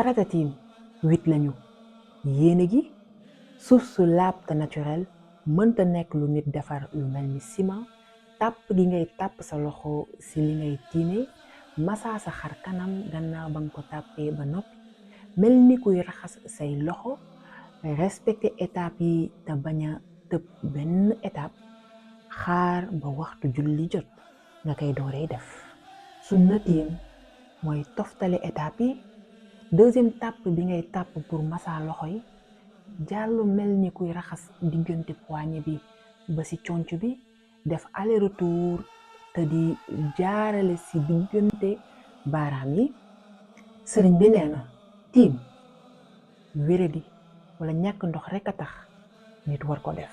farata tiim 8 lañu yéene gi suuf su laab te naturel mënta nekk lu nit defar lu mel ni ciment tàpp gi ngay tàpp sa loxo si li ngay tiime masaa sa xar kanam gannaaw ba nga ko tàppee ba noppi mel ni kuy raxas say loxo respecté étape yi te bañ a tëb benn étape xaar ba waxtu julli jot nga koy dooree def sunna tiim mooy toftale étape yi deuxième tàpp bi ngay tàpp pour masaa loxo yi jàllu mel ni kuy raxas diggante poignet bi ba ci conc bi def aller retour te di jaarale ci diggante baaraam yi sëriñ bi nee na tiim wéradi wala ñàkk ndox rekk a tax nit war ko def